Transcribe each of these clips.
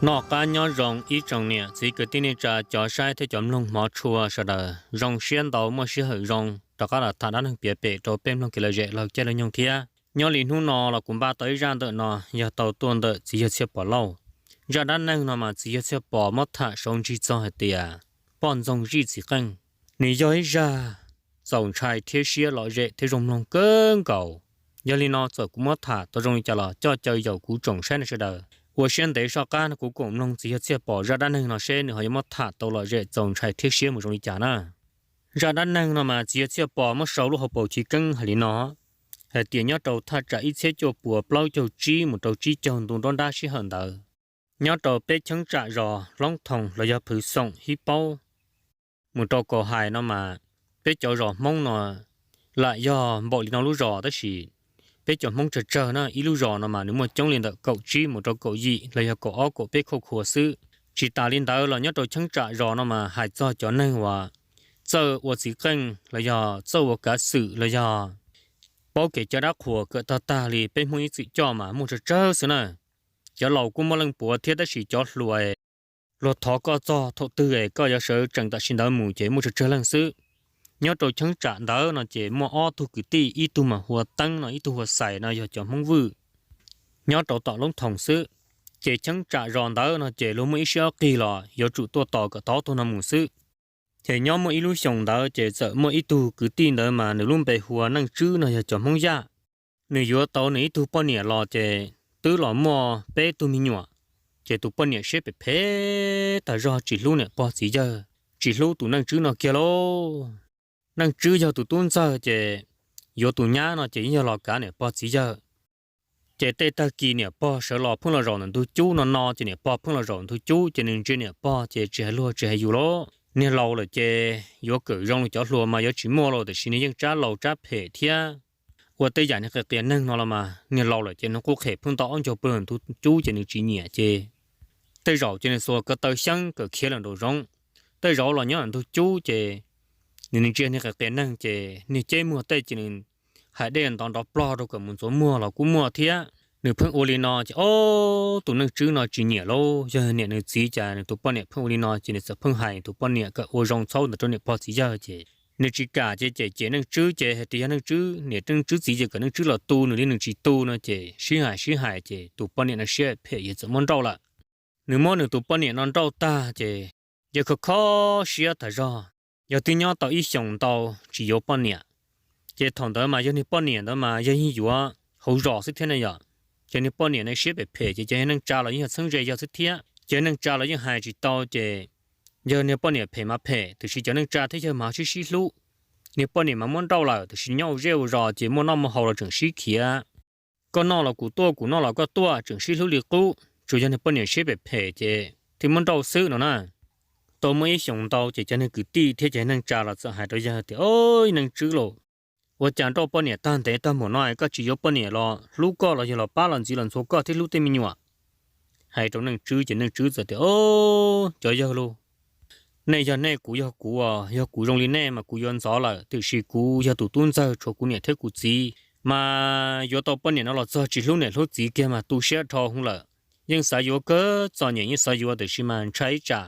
Noj qab nyob zoo ib tsoom niam txiv kwv tij neej tsa cov saib thiab cov mloog hmov tshua sawv daws, zoo siab ntau muaj sij hawm zoo rov qab los tham dab neeg piav pem rau peb mloog kev lom zem laug caij laug nyoog thiab. Nyob li hnub no los kuv npaj tau ib zaj ntawm no yog tau tuaj ntawm txiv yawg Txhiaj Pom Lauj. Zaj dab neeg no mas txiv yawg Txhiaj Pom muab tham saud ntsig txog hais tias poj ntxoog zij txiv qeej, nws yog ib zaj txaus ntshai thiab siab lom zem thiab zoo mloog kawg nkaus. Yog li no txawm kuv muab tham tau zoo li cas los coj caw yaum kuv tsoom saib no sawv daws ua siab ntev soj qab no kuv koom mloog txiv yawg Txhiaj Pom zaj dab neeg no seb nws ho yuav muab tham tau lom zem txaus ntshai thiab siab mus zoo li cas na. Zaj dab neeg no mas txiv yawg Txhiaj Pom muab sau lub hauv paus chiv keeb hais li no, hais tias nyob rau thaj tsam ib txhiab cuaj puas plaub caug tsib mus rau tsib caug ntu nruab nrab sij hawm ntawd, nyob rau peb cheeb tsam zos Loob Thoom los yog Phwv Xoom Hib Paub mus rau Kaus Hais no mas, peb cov zos Hmoob no lam yog npaum li no lub zos tab sis peb cov Hmoob tsawg tsawg na, ib lub zos no mas nws muaj coob li ntawm kaum tsib mus rau kaum yim los yog kaum ob kaum peb khauj khua xwb. Tsis tas li ntawd los nyob rau cheeb tsam zos no mas hais txog cov neeg uas txawj ua txiv qeej los yog txawj ua kav xwm los yog paub kev cai dab qhuas kawm tag tag li peb Hmoob ib txwm coj mas muaj tsawg tsawg xwb na. Cov laus kuj muaj leej puav thiab tab sis cov hluas luag thov koj txog thaum twg es koj yuav sawv tsees tam sim ntawd mus ces muaj tsawg tsawg leej xwb. Nyob rau cheeb tsam ntawd no ces muaj ob tug kwv tij, ib tug mas hu ua Teeb no, ib tug hu ua Xais no, yog cov Hmoob Vwj nyob rau tom Loob Thoom xwb. Ces cheeb tsam zos ntawd no ces luag muaj ib siab ob qig los yuav tsum tuaj tos kom tau ob tug no mus xwb. Ces nyob muaj ib lub xyoos ntawd ces txawm muaj ib tug kwv tij ntawd mas nws lub npe hu ua Neej Tswb no, yog cov Hmoob Yaj. Nws yuav tau nws ib tug poj niam los ces twb los muaj peb tug me nyuam. Ces tus poj niam siab phem phem tag zog, tsis hlub niam pog txiv yawg, tsis hlub tus Neej Tswb no kiag lauj. Neej Tswb yog tus tub ntxawg ces yuav tus nyab no ces yeej yog los kav niam pog txiv yawg. Ces tej tag kis niam pog sawv los pheej los zaum ntawm ntug cub no no ces niam pog pheej los zaum ntug cub ces nws ntsia niam pog ces tsis hais luag tsis hais yus lauj. Niag laus lawm ces yuav kawm zoo li cov hluas mas yuav tsis muaj lauj, tiam sis nws yeej tsab laus tsab phem thiab ua tej yam niag qias qias neeg no los mas niag laus lawm ces nws quj qhem pheej nto ob ncaug pw ntug cub ces nws tsis nyiam ces tej zaum ces nws xuas ko taw xyeeb kawm khiav lawm nraum zoov. Tej zaum los nyob ntug cub ces nws ntsia niag qias qias neeg ces niag ceb muag tej ces nws hais dej ntov nrov plog rau kom mus ntxuav muag los kuj muaj thiab. Nws pheej ua li no ces ob tus Neej Tswb no tsis nyiam lauj. Yog niam nws txiv cas nws tus poj niam pheej ua li no ces nws txawm pheej hais tus poj niam kom ua zoo txhob ntawd rau niam pog txiv yawg ces nws tsis kam ces cem cem Neej Tswb ces hais tias yog Neej Tswb niam Neej Tswb txiv ces kom Neej Tswb los tu nws li nws tsis tu no ces sib hais sib hais ces tus poj niam no siab phem yawg txawm muab nrauj lawm. Nws muab nws tus poj niam no nrauj tag ces yawg kho kho siab tag zog. Yawg twb nyob tau ib xyoos ntau tsis yuav poj niam, ces thaum ntawd mas yog niag poj niam ntawd mas yawg yeej yuav hauv zos xwb thiab ne yom. Ces niag poj niam no siab phem phem ces cov yawg neej tsa los yeej yog txheeb ze yawg xwb thiab. Cov yawg neej tsa los yeej hais tsis tau ces yog niag poj niam phem mas phem tiam sis cov neej tsa thiab yawg mas sib sib hlub. Niag poj niam mas muab nrauj lawm tiam sis nyob ua zej ua zos ces muaj noj muaj haus los tseem sib khiav. Koj noj los kuv tuaj, kuv noj los koj tuaj, tseem sib hlub li qub. Tsuas yog niag poj niam siab phem phem ces thiaj muab nrauj xwb no na. Tau muaj ib xyoos ntau ces cov niag kwv tij thiab cov yawg neej tsa los txawm hais rau yawg tias, Au, Neej Tswb lauj, ua cas nrauj poj niam tag ntev tag npaum no koj tsis yuav poj niam los hlub koj los yog los pab los ntxiv los ntxhua koj thiab hlub tej me nyuam? Hais rau Neej Tswb ces Neej Tswb txawm tias, Au, cov yawg lauj, nej yog nej kuv yog kuv, yog kuv zoo li nej mas kuv yuav ntxov lawm tiam sis kuv yog tus tub ntxawg tshuav kuv niam thiab kuv txiv mas yuav tau poj niam no los txog tsis hlub niam hlub txiv kiag mas tu siab dhau hwv lawm. Yeej xav yuav kawg, txom nyem yeej xav yuav tiam sis mas ntshai ib tsam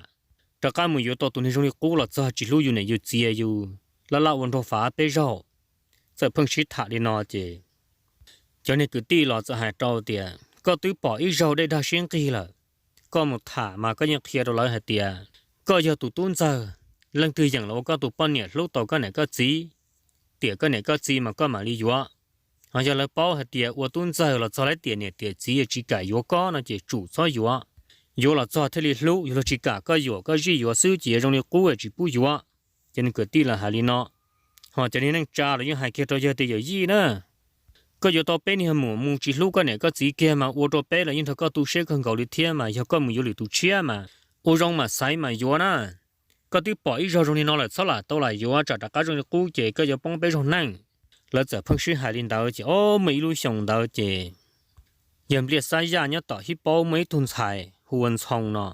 rov qab mus yuav tau tus niag zoo li qub los txog tsis hlub yus niam yus txiv, yus laj laj ua nraug fav peb zaug. Txawm pheej sib tham li no ces cov niag kwv tij los txawm hais rau tias, Koj twb pom ib zaug dej dag siab nqig lawm, koj mus tham mas koj yeej qhia rau lawv hais tias koj yog tus tub ntxawg, leej twg yeem los ua koj tus poj niam hlub tau koj niam koj txiv, tiam koj niam koj txiv mas koj mam li yuav. Ho yog lawv paub hais tias ua tub ntxawg los txog lawv tiam niam tiam txiv tsis kam yuav koj no ces tsum txhob yuav. Yuav los txog thiaj li hlub, yuav luag tsis kam koj yuam koj zij yuav xwb ces yuav zoo li qub tsis pub yuav. Ces niag kwv tij los hais li no. Ho cov niag neej tsa los yeej hais kiag rau yawg tias, Yawm yij na, koj yuav tau peb niag muam mus tsis hlub koj niam koj txiv kiag mas ua rau peb los yeej nrog koj tu siab kawg nkaus li thiab mas yog koj mus yuav lwm tus tshiab mas ua zoo mam xaiv mam yuav na. Koj twb pom ib zaug zoo li no lawm txhob lam tau lam yuav tsam rov qab zoo li qub ces koj yuav poob peb zaug neej. Lawv txawm pheej sib hais li ntawd ces o muaj ib lub xyoos ntawd ces yawg Npliaj Xab Yaj nyob tom Hib Paub muaj ib tug ntxhais hu ua Ntxhoo no.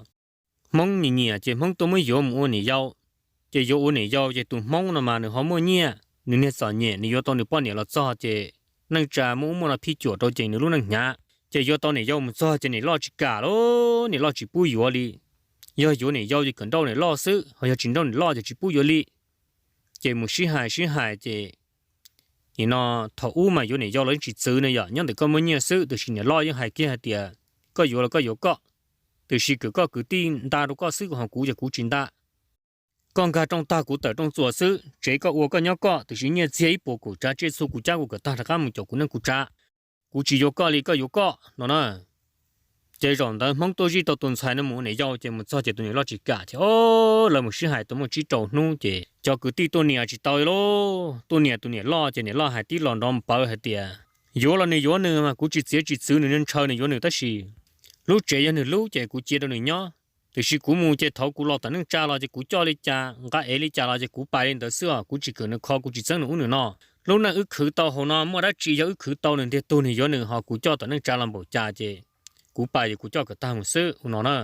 Hmoob nyiam nyiam ces Hmoob tuaj muab yuav mus ua niam yau. Ces yuav ua niam yau ces tus Hmoob no mas nws ho muaj nyiaj, nws niag txom nyem nws yuav tau nws poj niam los txog ces neej tsa muaj ub muaj no phij cuam rau ces nws lub neej hnyav. Ces yuav tau niam yau mus txog ces niam loj tsis kam lauj, niam loj tsis pub yuav li. Yog yuav niam yau ces kom nrauj niam loj xwb, ho yog tsis nrauj niam loj ces tsis pub yuav li. Ces mus sib hais sib hais ces nim no thaum ub mas yuav niam yau los yeej tsis txwv ne yom, nyob ntawm koj muaj nyiaj xwb, tiam sis niam loj yeej hais kiag hais tias koj yuav los koj yuav koj, tiam sis kom koj kwv tij nta rau koj xwb, ho kuv ces kuv tsis nta. Koj nkag rooj tag kuv tawm rooj txuas xwb, tsev koj ua koj nyob koj, tiam sis nyiaj txiag ib puas kaum tsav tsiaj txhu kuv cab kuv kom tag rov qab mus caum kuv neej kuv tsav. Kuv tsis yuav koj li, koj yuav koj no na. Ces zaum ntawd Hmoob tuaj zij tau tus ntxhais no mus ua niam yau ces mus txog ces tus niam loj tsis kam ces o, lawv mus sib hais tau muaj tsib rau hnub ces cov kwv tij tuaj niam tsis tau lauj, tuaj niam tus niam loj ces niam loj hais tib los nrov npawv hais tias yuav los nws yuav nws mas kuv tsis txiav tsis txwv nws, ntshaw nws yuav nws tab sis lub tsev yog nws lub ces kuv cia rau nws nyob, tiam sis kuv mus ces thaum kuv los tom neej tsa los ces kuv coj li cas nqa ev li cas los ces kuv pais li ntawd xwb os, kuv tsis kawm nws kho, kuv tsis txeeb nws ub nws no. Lub neej wb khwv tau hauv no muaj dab tsi yog wb khwv tau nws ntiag tug nws yuav nws, ho kuv coj tom neej tsa los npaum cas ces kuv pais ces kuv coj kom tag mus xwb ua no na.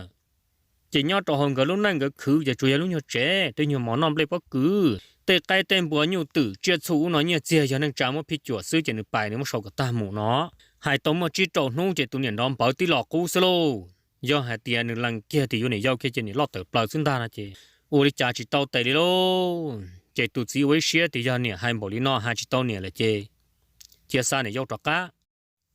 Ces nyob rau hauv nkawd lub neej nkawd khwv ces tsuas yog lub nyuag tsev, tej nyuag mov noj nplej pob kws, tej qaib tej npua nyuj twm tsiaj txhu ub no nyiaj txiag yog neej tsa muab phij cuam xwb ces nws pais nws muab sau kom tag mus no. Hais tau muaj tsib rau hnub ces tus niam nrov npawv tib los qub xwb lauj. Yog hais tias nws lees kiag tias yuav niam yau kiag ces niam loj tawm plaws xwb ntag no ces ua li cas tsis tau tes li lauj. Ces tus txiv ua ib siab tias yog niam hais npaum li no hais tsis tau niam lawm ces cia xa niam yau rov qab.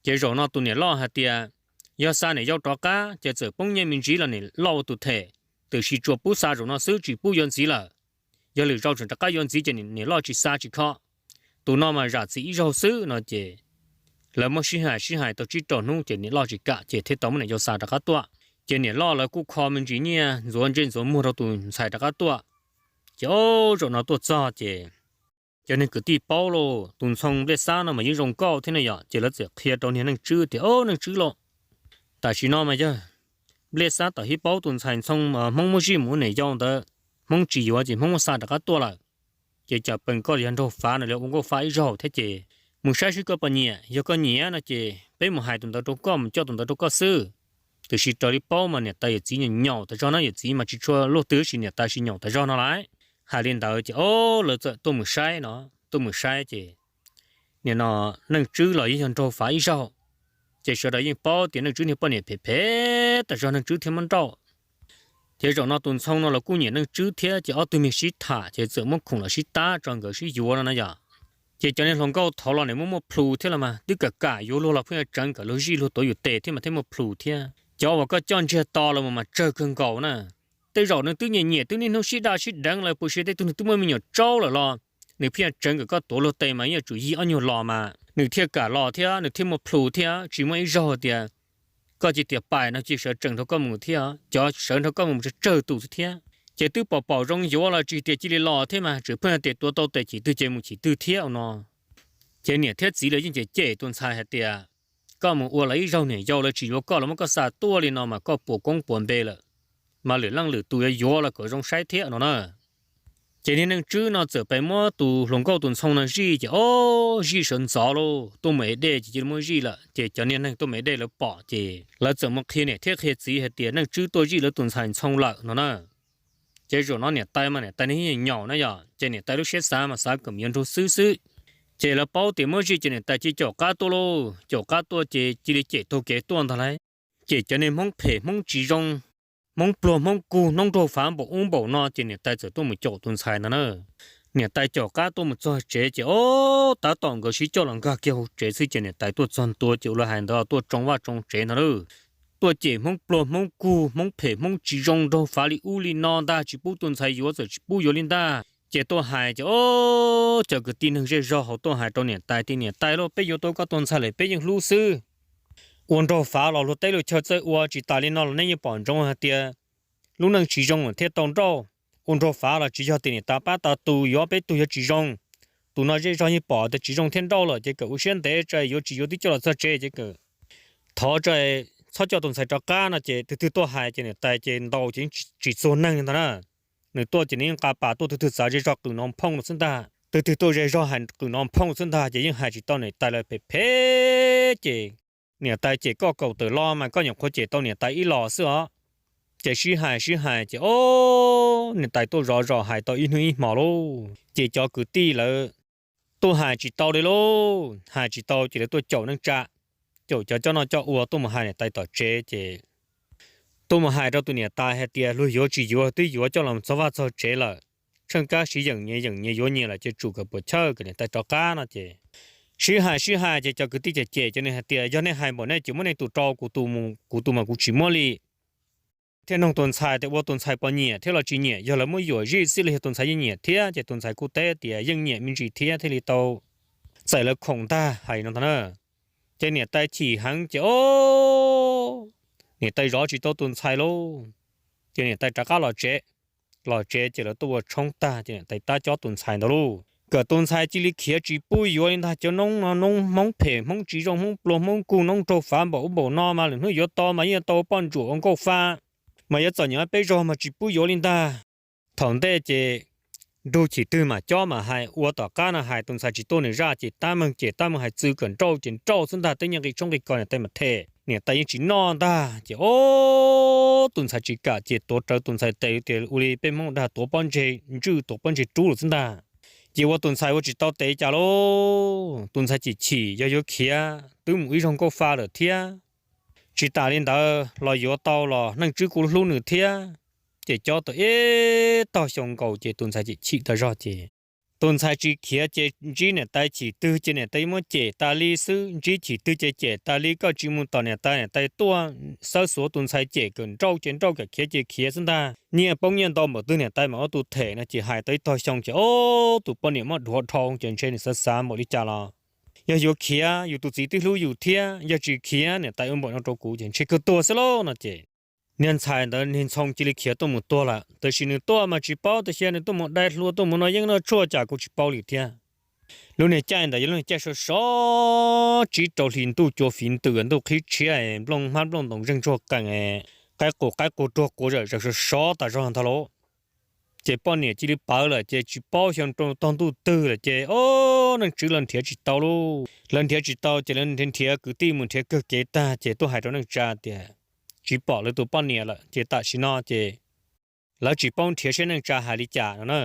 Ces zaum no tus niam loj hais tias yog xa niam yau rov qab ces txawm poob nyiaj me ntsis los niam loj ua tus them, tiam sis tsuas pub xa zaum no xwb tsis pub yuav ntxiv lawm. Yog lwm zaus tseem rov qab yuav ntxiv ces niam loj tsis xa tsis kho. Tus no mas zam txim ib zaug xwb no ces lawv muab sib hais sib hais tau tsib rau hnub ces niam loj tsis kam ces thiaj tau muab niam yau xa rov qab tuaj. Ces niam loj lawv kuj kho me ntsis nyiaj ntxuav ntsej ntxuav muag rau tus ntxhais rov qab tuaj. Ces o, zaum no tuaj txog ces cov neeg kwv tij paub lauj, tus Ntxhoo Npliaj Xab no mas yeej zoo nkauj thiab ne yom, ces lawv txawm qhia rau niag Neej Tswb tias o, Neej Tswb lauj, tam sim no mas yog Npliaj Xab tom hib paub tus ntxhais Ntxhoo Hmoob muab zij mus ua niam yau ntawd, Hmoob tsis yuav ces Hmoob muab xa rov qab tuaj lawm. Ces cas pees koj los yog Nraug Fav no los ua Nkauj Fav ib zaug thiab ces mus saib seb koj puas nyiam, yog koj nyiam no ces peb mus hais tus ntawd rau koj, mus coj tus ntawd rau koj xwb. Tiam sis raws li paub mas niam tais yawm txiv nyaum nyaum tas zog na, yawm txiv mas tsis tshua luaj twg tab sis niam tais tsis nyaum tas zog no lauj. Hais li ntawd ces o, lawv txawm tuaj mus saib no, tuaj mus saib ces nim no Neej Tswb los yeej yog Nraug Fav ib zaug, ces sawv daws yeej paub tias Neej Tswb niag poj niam phem phem tas zog Neej Tswb thiaj muab nrauj. Ces zaum no tus Ntxhoo no los kuj nyiam Neej Tswb thiab ces ob tug me sib tham ces txawm muab khoom los sib tab tso nkawd sib yuav no na yom. Ces cov niag hluas nkauj thaud los nws muaj muaj plhus thiab los mas twb kam kam yuav luag los pheej yuav tseev kom luag zij luag tuav yus tes thiab mas thiaj muaj plhus thiab. Cov uas koj coj ntsiag to los mas mas tsawg kawg nkaus na. Tej zaum nws twb nyiam nyiam twb niaj hnub sib daj sib deev lawm puas siab, tej tug nws twb muaj me nyuam tsaub lawm los nws pheej yuav tseev kom koj tuav luag tes mas yeej yuav tsum yig ob nyuag los mas nws thiaj kam los thiab nws thiaj muaj plhus thiab, tsis muaj ib zaug tias koj cia tias pais no cia sawv tsees nrog koj mus thiab, cov sawv nrog koj mus tsawg tsawg tus xwb thiab. Ces twb pom pom zoo yuav los tsis tias cia li los thiab mas tseem pheej tias tuav tau tes chim twg ces mus chim twg thiab no. Ces niam thiab txiv lawv yeej cem cem tus ntxhais hais tias koj mus ua lawv ib zaug niam yau lawv tsis yuav koj los muab koj xa tuaj li no mas koj puas koob puas npe lawm, mas lwm leej lwm tus yuav yuav los kom zoo saib thiab no na. Ces niag Neej Tswb no txawm pais muab tus hluas nkauj tus Ntxhoo no zij ces o, zij sawv ntxov lauj, tuaj mus ev dej ces cia li muab zij lawm ces cov niag neeg tuaj mus ev dej lawv pom ces lawv txawm mus qhia niam thiab qhia txiv hais tias Neej Tswb tuaj zij lawv tus ntxhais Ntxhoo lawm no na. Ces zaum no niam tais mas niam tais nws nyaum na yom, ces niam tais lub siab xav mas xav kom mus yuav nraug xwb xwb. Ces lawv paub tias muab zij ces niam tais cia caum qab tuaj lauj, caum qab tuaj ces cia li cem taug kev tuaj ntag lauj. Ces cov niag Hmoob phem Hmoob tsis zoo, Hmoob pluag Hmoob kug, Hmoob nraug fav npaum ub npaum no ces niam tais txawm tuaj mus caum tus ntxhais ntag na. Niam tais caum qab tuaj mus txog tsev ces o, tab tom nkawd sib coj los nkag kiag hauv tsev xwb ces niam tais tuaj txog ntua ces ua li hais ntawd tuaj tsoo vaj tsoo tsev ntag lauj. Tuaj cem Hmoob pluag Hmoob kug, Hmoob phem Hmoob tsis zoo, nraug fav li ub li no ntag, tsis pub tus ntxhais yuav txawm tsis pub yuav li ntag. Ces tuaj hais ces o, cov kwv tij neeg zej zog hauv tuaj hais rau niam tais tias niam tais lauj, peb yuav tau koj tus ntxhais lawm peb yeej hlub xwb. Ua nraug fav los luag teb luag chaw txawj ua, tsis tas li no los nej yeej pom ntsoov hais tias lub neej tsis zoo thiaj tau nrauj. Ua nraug fav los tsis yog tias niam tais pab tas tus, yuav peb tug yuav tsis zoo. Tus no zej zog yeej pom tias tsis zoo thiaj nrauj lawm ces kawm ua siab ntev tso, yuav tsis yuav twb coj los txog tsev ces kawm thov tso, txhob coj tus ntxhais rov qab no ces tus twg tuaj hais ces niam tais ces ntaus ces tsis txuag neeg li ntag na. Nws tuaj ces nws yeej nqa pas tuaj, tus twg txav zej zog qws no phooj rau xwb ntag, tus twg tuaj zej zog hais qws no phooj xwb ntag ces yeej hais tsis tau niam tais lawm phem phem ces niam tais cem koj kaum tawm lo mas koj nyuam qhuav cem tau niam tais ib los xwb os. Ces sib hais sib hais ces o, niam tais tuaj zov zos hais tau ib hnub ib hmo lauj ces cov kwv tij lawv tuaj hais tsis tau li lauj, hais tsis tau ces lawv tuaj caum neej tsa. caum cov coj noj coj ua tuaj mus hais niam tais tom tsev ces tuaj mus hais rau tus niam tais hais tias luag yuav tsis yuav twb yuav coj los txog vaj txog tsev lawm, tsheej kab siv yeem nyias yeem nyias yuav nyias lawm ces tsum kom puas chawj kom niam tais rov qab no ces sib hais sib hais ces cov kwv tij cem cem cov nws hais tias yog nej hais npaum nej ces muab nej tus rau kuv tus, kuv tus mas kuv tsis muab li. Thiaj nug tus ntxhais tias ua tus ntxhais puas nyiam thiab los tsis nyiam, yog lawv muab yuam zij xwb los yog tus ntxhais yeej nyiam thiab ces tus ntxhais kuj teb tias yeej nyiam me ntsis thiab thiaj li tau txais lawv khoom ntag hais no ntag na. Ces niam tais chim heev ces o, niam tais zov tsis tau tus ntxhais lauj. Ces niam tais rov qab los tsev, los tsev ces lawv tuaj ua tshoob tag ces niam tais tab cob tus ntxhais ntawd lauj, kom tus ntxhais cia li khiav tsis pub yuav li ntag. Cov noob no noob hmoob phem hmoob tsis zoo hmoob pluag hmoob kug noob raug fav npaum ub npaum no mas lwm hnub yuav tau mas yeej tau poj ntsuam ua nkauj fa, mas yuav txom nyem peb zog mas tsis pub yuav li ntag. Thaum ntej ces nrug chim twg mam cob mam hais, ua tom qab no hais tus ntxhais tsis tuaj nws zaj ces tab meeg cem tab meeg hais txwv kom nrauj ces nrauj xwb ntag, twb nyiaj nqi tshoob nqi kos niam tais mam them, niam tais yeej tsis noj ntag ces o, tus ntxhais tsis kam ces tuav rawv tus ntxhais tes tias ua li peb hmoob dag tuav pob ntseg ntswj tuav pob ntseg rub lawm xwb ntag. Ces ua tus ntxhais ua tsis tau tes cas lauj, tus ntxhais chim chim yog yuav khiav twb mus ib zaug nkauj fa lawm thiab. Tsis tas li ntawd los yuav tau los Neej Tswb kuj hlub nws thiab. Ces cob tau ib tog xyoo nkaus ces tus ntxhais chim chim tag zog ces tus ntxhais tsis khiav ces ntsib niam tais chim twg ces niam tais muab cem tas li xwb, ntsib chim twg ces cem tas li, koj tsis mus tom niam tais, niam tais tuaj xawb xuav tus ntxhais cem kom nrauj ces nrauj, kom khiav ces khiav xwb ntag. Nyiaj poob nyiaj ntau npaum twg niam tais mam ua tus them no ces hais tau ib tog xyoo ces o, tus poj niam muab dhuav dhau ces ntshe nws xav xav npaum li cas los yog yuav khiav yus tus txiv twb hlub yus thiab, yog tsis khiav niam tais ua npaum no rau kuv ces ntshe kawg tuag xwb lauj no ces niag ntxhais ntawd niag ntxhoo cia li khiav tuaj mus tuag lawm. Tab sis nws tuaj mas tsis paub, tab sis nws tuaj mus dai hlua tuaj mus noj yeeb noj tshuaj cas kuj tsis paub li thiab. Lub niag caij ntawd yog lub niag caij sov sov, tsib rau hli ntuj cua fiv ntws, ntuj qhib tshiab, nplooj hmab nplooj ntoos zeeg ntsuag qees, qaib qus qaib qus ruag quav zom zaws sov sov tas zog ntag lauj. Ces poj niam cia li pawv lawm ces tsis paub xyov rau tog ntuj twg lawm ces o, Neej Tswb lawv nrhiav tsis tau lauj. Lawv nrhiav tsis tau ces lawv nrhiav kwv tij mus nrhiav kawg kev tag ces tuaj hais rau neej tsa tias tsis pom lawv tus poj niam lawm ces tam sim no ces lawv tsis paub nrhiav seb neej tsa hais li cas no na.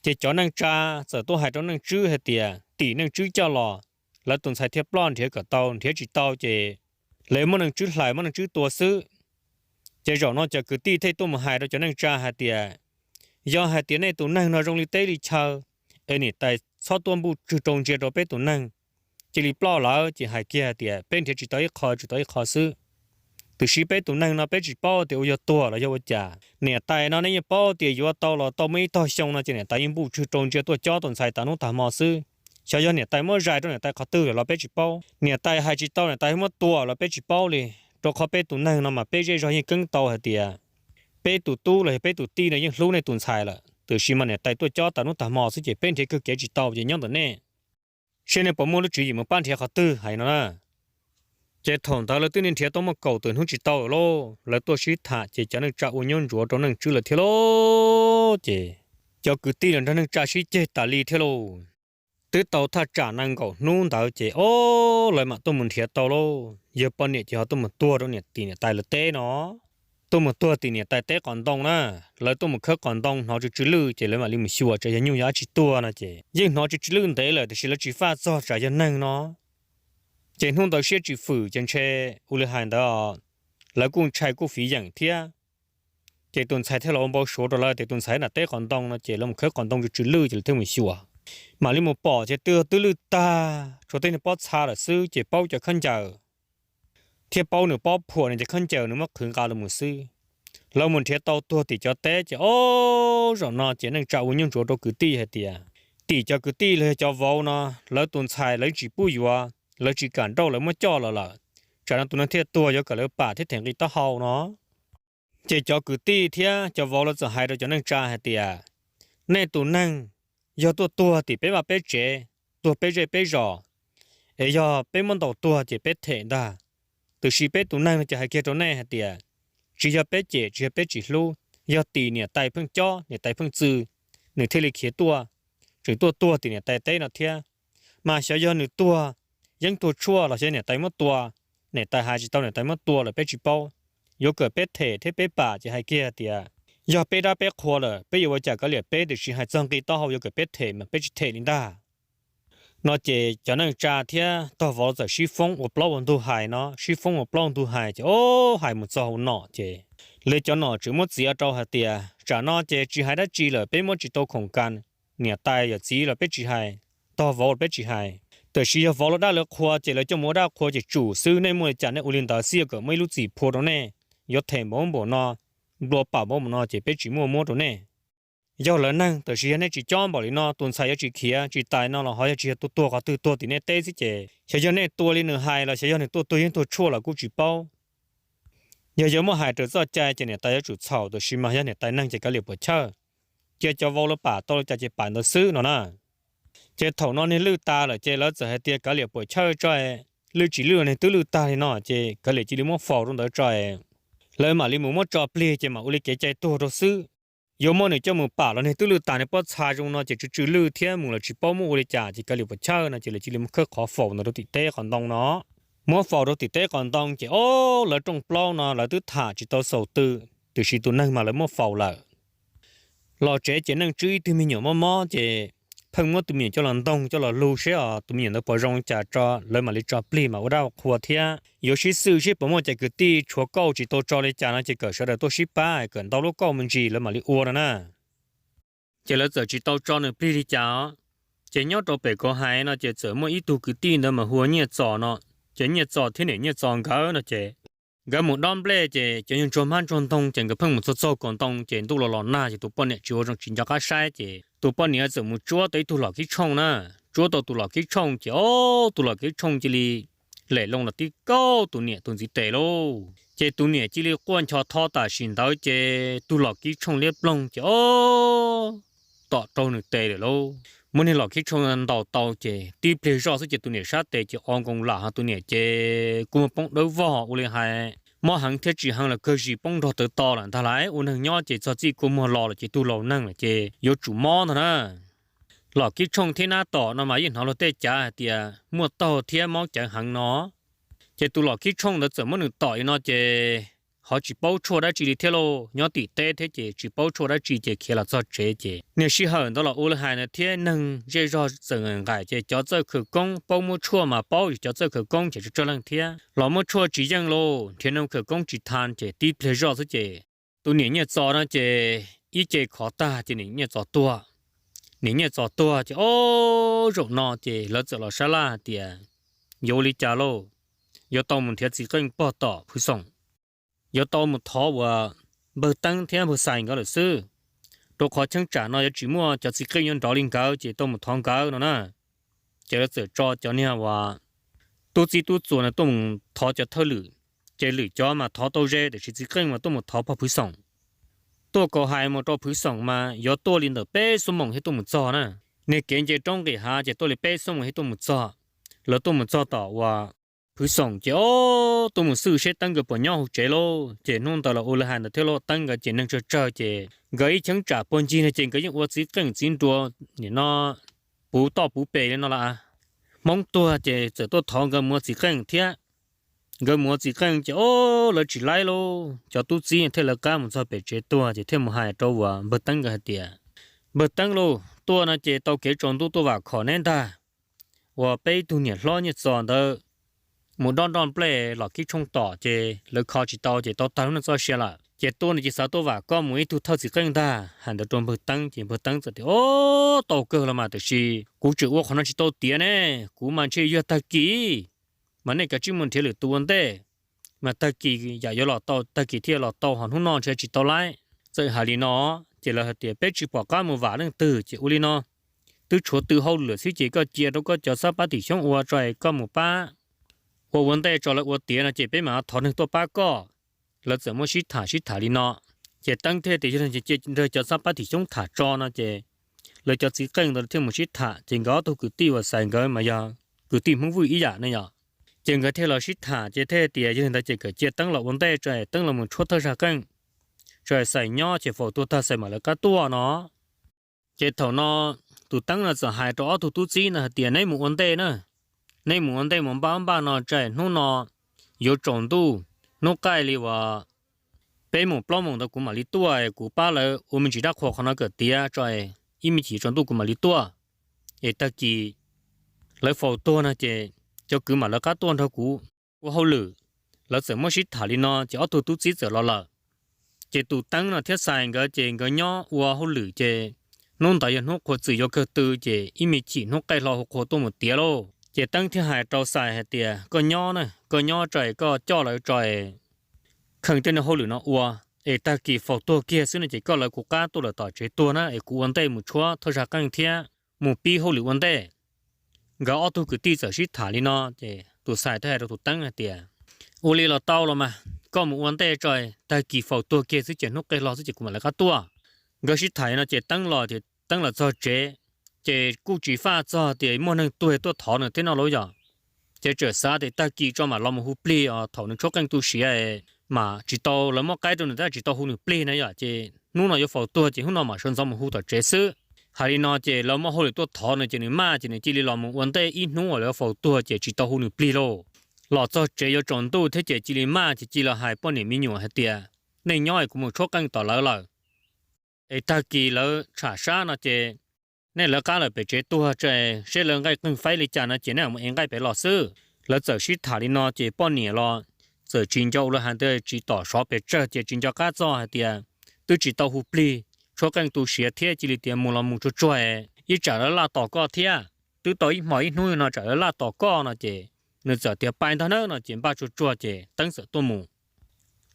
Ces cov neej tsa txawm tuaj hais rau Neej Tswb hais tias tim Neej Tswb coj los, lawv tus ntxhais thiaj ploj nrhiav kom tau, nrhiav tsis tau ces lawv muab Neej Tswb hlais muab Neej Tswb tua xwb. Ces zaum no cov kwv tij thiaj tuaj mus hais rau cov neej tsa hais tias yog hais tias nej tus neeg no zoo li teb li chaw es niam tais txhob tuaj npuj tswg rau ntsia rau peb tus neeg, cia li ploj lawm ces hais kiag hais tias peb nrhiav tsis tau ib qho, tsis tau ib qho xwb. Tiam sis peb tus neeg no peb tsis paub tias ua yog tuag los yog ua cas. Niam tais no nej yeej paub tias yuav tau los tau muaj ib tog xyoo no ces niam tais yeej npuj tswg rau ntsia tuaj cob tus ntxhais tas hnub tas hmo xwb. Xyov yog niam tais muab zais rau niam tais qhov twg lawm los peb tsis paub. Niam tais hais tsis tau niam tais muab tua los peb tsis paub li, rau qhov peb tus neeg no mas peb zej zog yeej keeb tau hais tias peb tus tub los yog peb tus tij no yeej hlub nej tus ntxhais lawm, tiam sis mas niam tais tuaj cob tas hnub tas hmo xwb ces peb nrhiav kawg kev tsis tau ces nyob ntawm nej, seb nej puas muaj lub tswv yim mus pab nrhiav qhov twg hais no na. Ces thaum ntawd lawv twb nrhiav tau muaj kaum tawm hnub tsis tau lawm lauj, lawv tuaj sib tham ces cov neej tsa ua nyuaj ntsuav rau Neej Tswb lawm thiab lauj. Ces cov kwv tij los nrog neej tsa sib ceg tas li thiab lauj. Twb tau thaj tsam nees nkaum hnub ntawd ces o, lawv mam tuaj mus nrhiav tau lauj. Yog poj niam ces ho tuaj mus tuag rau niam tim niam tais lawv teb no, tuaj mus tuag tim niam tais teb qos ntoo na. Lawv tuaj mus khawb qos ntoo hnov tsw tsw lwj ces lawv mam li mus xyuas tsam yog nyuj yog dab tsi tuag no ces yeej hnov tsw tsw lwj ntev lawm tiam sis lawv tsis faj txog tsam yog neeg no. Ces hnub ntawd siab tsis fwm ces ntshe ua li hais ntawd, lawv kuj ntshai kuj fiv yeem thiab. Ces tus ntxhais thiaj los ua npau suav rau lawv tias tus ntxhais nram teb qos ntoo no ces lawv mus khawb qos ntoo tsw tsw lwj ces lawv thiaj mus xyuas. Mam li mus pom ces twb twb lwj tag, tshuav tej niag pob txha lawm xwb ces paub cov khaub ncaws thiab paub nws pob phuam no ces khaub ncaws nws muab qhwv nqa los mus xwb. Lawv mus nrhiav tau tuag tim cov teb ces o, zaum no ces neej tsa ua nyuaj ntsuav rau kwv tij hais tias tim cov kwv tij los yog cov vauv no, lawv tus ntxhais lawv tsis pub yuav, lawv tsis kam nrauj lawv muab coj los lawm, tsam no tus neeg thiaj tuag yuav kom lawv pam thiab them nqi taub hau no. Ces cov kwv tij thiab cov vauv lawv txawm hais rau cov neej tsa hais tias nej tus neeg yog tuaj tuag tim peb vaj peb tsev, tuag peb zej peb zos, es yog peb muab ntaus tuag ces peb them ntag. Tiam sis peb tus neeg no ces hais kiag rau nej hais tias tsis yog peb cem tsis yog peb tsis hlub, yog tim niam tais pheej cob niam tais pheej txw, nws thiaj li khiav tuaj, tseem tuaj tuag tim niam tais teb no thiab. Mas xyov yog nws tuag yeeb tuag tshuaj los xyov niam tais muab tua, niam tais hais tsis tau niam tais muab tua lawm peb tsis paub. Yuav kom peb them thiab peb pam ces hais kiag tias yog peb dab peb qhua lawm peb yuav ua cas kav liam peb, tiam sis hais txog nqi taub hau yuav kom peb them mas peb tsis them li ntag. No ces cov neej tsa thiab tog vauv txawm sib foob ua plaub ua ntug hais no, sib foob ua plaub ntug hais ces ob hais mus txog hauv nom ces lawv cov nom tseem muab txiav rau hais tias tsam no ces tsis hais dab tsi lawm, peb muab tsis tau khoom kas, niam tais yawm txiv los peb tsis hais, tog vauv los peb tsis hais. Tab sis yog vauv lawv dab lawv qhua ces lawv coj mus ua dab qhua ces tsum xwb, nej muaj li cas nej ua li ntawd xwb, yog kom muaj ib lub txim phua rau nej, yuav them npaum npaum no, nplua pam npaum npaum no ces peb tsis muaj muab rau nej. Yog lawv neeg, tab sis yog nej tsis cob npaum li no, tus ntxhais yuav tsis khiav tsis tais no los ho yog tsis yog tuag tuag qhov twg tuag tim nej teb xwb ces xyov yog nej tua li nws hais los xyov yog nws tuaj tuag yeeb tuag tshuaj los kuj tsis paub. Yog yuav muab hais raws txoj cai ces niam tais yuav tsum txhaum, tab sis mas yog niam tais neeg ces kav liam puam chawj, cia cov vauv lawv pam tau li cas ces pam ntawd xwb no na. Ces thaum no niag lwj tas lawm ces lawv txawm hais tias kav liam puam chawj tso, lwj tsis lwj los niag twb lwj tag li no ces kav liam cia li muab faus rau ntawd tso, lawv mam li mus muab tso plig ces mam ua li kev cai tuag rau xwb. Yuav muab nws coj mus pam los niag twb lwj tas, niag pob txha zoo no ces tsw tsw lwj thiab mus los tsis paub muab ua li cas ces kav liam puam chawj no ces lawv cia li muab khawb qhov faus ntawd rau tim teb qos ntoo no. Muab faus rau tim teb qos ntoo ces ob lawv rooj plaub no lawv twb tham tsis tau xaus tw, tiam sis tus neeg mas lawv muab faus lawm. Los tsev ces neej tswb ib tug me nyuam mob mob ces pheej muab tus me nyuam coj los ntoog coj los lug seb os tus me nyuam ntawd puas zoo li cas tso, lawv mam li tso plig mas ua dab ua qhua thiab yuav sib xwj seb puas muaj cov kwv tij tshuav kauj tsis tau tso li cas no ces kom sawv daws tuaj sib pab kom ntau lub kauj me ntsis lawv mam li ua no na. Ces lawv txawm tsis tau tso nws plig li cas os. Ces nyob rau pem kauv hais no ces txawm muaj ib tug kwv tij ntawd mas hu ua Nyiaj Txos no. Ces Nyiaj Txos thiab niam Nyiaj Txos nkawd no ces nkawd mus dob nplej ces cov nyuag ntsuag hmab ntsuag ntoo ces nkawd pheej mus txog txog kaum ntoo ces ntuj los los nag ces tus poj niam tsis ua zoo tsis nco qab saib ces tus poj niam txawm mus tsuab tau ib tug lom kib tshooj na. Tsuab tau tus lom kib tshooj ces ob tug lom kib tshooj cia li lem loo los tib kaug tus niam tus ntxiv tes lauj. Ces tus niam cia li quaj ncho tho tam sim ntawd ces tus lom kib tshooj liab ploog ces ob tom raug nws tes lawm lauj. Muab niag lom kib tshooj ntaus tau ces tib pliag zoj xwb ces tus niam sab tes ces o nkoos lam ho tus niam ces kua muag poob dawb vog ua li hais mob heev thiab tsis heev los kawg zis poob nrog tawv to lawm ntag lauj. Ua neeg nyob ces txog txij kua muag los lawm ces tug laus neeg lawm ces yuav tsum mob ntag na. Lom kib tshooj thiab nab tom no mas yeej hnov luag tej cav hais tias muaj taug thiab mob cawv heev no. Ces tus lom kib tshooj ntawd txawm muab nws tom li no ces ho tsis paub tshuaj dab tsi li thiab lauj, nyob tim teb thiab ces tsis paub tshuaj dab tsi ces khiav los txog tsev ces niag sij hawm ntawd los ua li hais ntawd thiab neeg zej zog txawm nqaim ces cov txawj khawv koob paub muab tshuaj mas paub cov txawj khawv koob ces tsawg tsawg leej thiab los muab tshuaj tsis yeej lauj, nrhiav neeg khawv koob tsis tau ces tib pliag zoj xwb ces tus niam Nyiaj Txos no ces ib ce khov tag ces niam Nyiaj Txos tuag. Niam Nyiaj Txos tuag ces ob zaum no ces lawv txawm los sab laj hais tias yuav ua li cas lauj, yuav tau mus nrhiav txiv qeej pog tom Phwv Xoom, yuav tau mus thov uas npawg Teeb thiab npawg Xais nkawd lawm xwb, rau qhov cheeb tsam no yuav tsis muaj cov txiv qeej yuav nrov li nkawd ces tau mus thov nkawd no na. Ces lawv txawm tso cov niag uas tub txib tub txuas no tuaj mus thov cov thawj lwm, ces lwm cov mas thov tau ze tiam sis txiv qeej mas tuaj mus thov pog Phwv Xoom. Tuaj kauv hais mus rau Phwv Xoom mas yuav tuaj li ntawm peb xuab moos thiaj tuaj mus txog na. Niag kev nce roob nqis hav ces tuaj li peb xuab moos thiaj tuaj mus txog. Lawv tuaj mus txog tom uas Phwv Xoom ces ob tuaj mus xwj seb Teeb nkawd puas nyob hauv tsev lauj. Ces hnub ntawd los ua li hais ntawd thiab lauj, Teeb nkawd ces neeg tsawg tsawg ces nkawd ib cheeb tsam puag ncig no ces nkawd yeej ua txiv qeej txiv nruas nim no puv toj puv pes li no las. Hmoob tuag ces txawm tuaj thov nkawd mus ua txiv qeej thiab. Nkawd mus ua txiv qeej ces ob lawv tsis laib lauj, cov tub txib thiaj lawv qab mus txog pem tsev tuag ces thiaj mus hais rau uas npawg Teeb nkawd hais tias, npawg Teeb lauj, tuaj no ces tau kev tsaus ntuj tuaj vam khom neb ntag. Uas peb ib tug niam hlob Nyiaj Txos ntawd mus dob nroj nplej los kib tshooj tom ces lawv kho tsis tau ces tau tag lub neej txoj sia lawm. Ces tuaj no ces xav tuaj vam koj mus ib tug thawj txiv qeej ntag. Hais ntawd rau npawg Teeb ces npawg Teeb txawm tias, o, tau kawg los mas tiam sis kuv tseem ua qhov no tsis tau tiav ne, kuv mas ntshe yog tag kis mas nej kav tsij mus nrhiav lwm tus ua ntej, mas tag kis yam yuav los tau tag kis thiaj los tau, ho hnub no ntshe tsis tau laib. Txawm hais li no ces lawv hais tias, peb tsis pom qab mus vam leej twg ces ua li no, twb tshuav tw hauj lwm xwb ces koj cia rau koj cov xab pab tim xyoob ua tso, koj mus pab ua ua ntej tso, lawv ua tiav no ces peb mam thov neeg tuaj pab koj. Lawv txawm muab sib tham sib tham li no, ces Teeb thiaj tias yog li ces cia nrog cov xab pab tim xyoob tham tso no ces lawv cov txiv qeej ntawd thiaj mus sib tham ces nkawd ob tug kwv tij uas Xais nkawd mas yog kwv tij Hmoob Vwj ib yam ne yom. Ces nkawd thiaj los sib tham ces thiaj tias yog li ntawd ces kom cia Teeb los ua ntej tso, Teeb los mus tshuab thawj zaj qeej tso, Xais nyob ces faus tuag tag Xais mam lawv qab tuaj no. Ces thaum no tus Teeb no txawm hais rau ob tug tub txib no hais tias, neb mus ua ntej na, neb mus ua ntej mus npaj npaj no tso, hnub no yuav tsaus ntuj, hnub qaij li uas peb moos plaub moos ntawd kuv mam li tuaj, kuv pab lawv ua me ntsis dab qhuas qhov no kom tiav tso, ib me chim tsaus ntuj kuv mam li tuaj. Es tag kis lawv faus tuag no ces cov kwv mam lawv qab tuaj nrog kuv ua hauj lwm. Lawv txawm muab sib tham li no ces ob tug tub txib txawm los lawm. Ces tus Teeb no thiab Xais nkawd ces nkawd nyob ua hauj lwm ces hnub ntawd yog hnub qhua txwm yuav kawg tw ces ib me chim hnub qaij hlo hu qhua tuaj mus tiav lauj. Ces Teeb thiaj hais rau Xais hais tias, koj nyob na, koj nyob tso es koj coj lawv tso es kheev tej niag hauj lwm no ua, es tag kis faus tuag kiag xwb no ces koj lawv kuv qab tuaj lawm tom tsev tuag na es kuv ua ntej mus tshuab thawj zaj qeej thiab mus pib hauj lwm ua ntej. Nkawd ob tug kwv tij txawm sib tham li no ces tus Xais thiaj hais rau tus Teeb hais tias, ua li los tau los mas, koj mus ua ntej tso, tag kis faus tuag kiag xwb ces hnub qaij hlo xwb ces kuv mam lawv qab tuaj. Nkawd sib tham li no ces Teeb los ces Teeb los txog tsev, ces kuj tsis faj txog tias muaj neeg tuag tuaj thov nws thiab no lauj yom. Ces txawm xav tias tag kis tso mam los mus hu plig os, thaum nws tshuab qeej tu siav mam tsis tau, lawv muab qaib rau nws tab tsis tau hu nws plig na yom, ces hnub no yuav faus tuag ces hnub no mam sawv ntxov mus hu tom tsev xwb. Hais li no ces lawv muab hauj lwm tuaj thov nws ces nws maj ces nws cia li los mus ua ntej ib hnub uas lawv faus tuag ces tsis tau hu nws plig lauj. Los txog tsev yuav tsaus ntuj thiab ces cia li maj ces cia li los hais poj niam me nyuam hais tias, nej nyob es kuv mus tshuab qeej tom lawv lawm, es tag kis lawv tsham sab no ces nej lawv qab lawm pem tsev tuag tso, seb lawv nqaij qeej faib li cas no ces nej mus ev nqaij pem los xwb. Lawv txawm sib tham li no ces poj niam los txawm tsis nco ua li hais tias tsis tom sov pes tsawg ces tsis nco qab txog hais tias twb tsis tau hu plig, tshuab qeej tu siav thiab cia li tias mus los mus tsuag tsuag, ib tsam lawv laj tos koj thiab. Twb tau ib hmos ib hnub no tsam lawv laj tos koj no ces nws txawm tias pais ntag nawb no ces npaj tsuag tsuag ces Teeb txawm tuaj mus.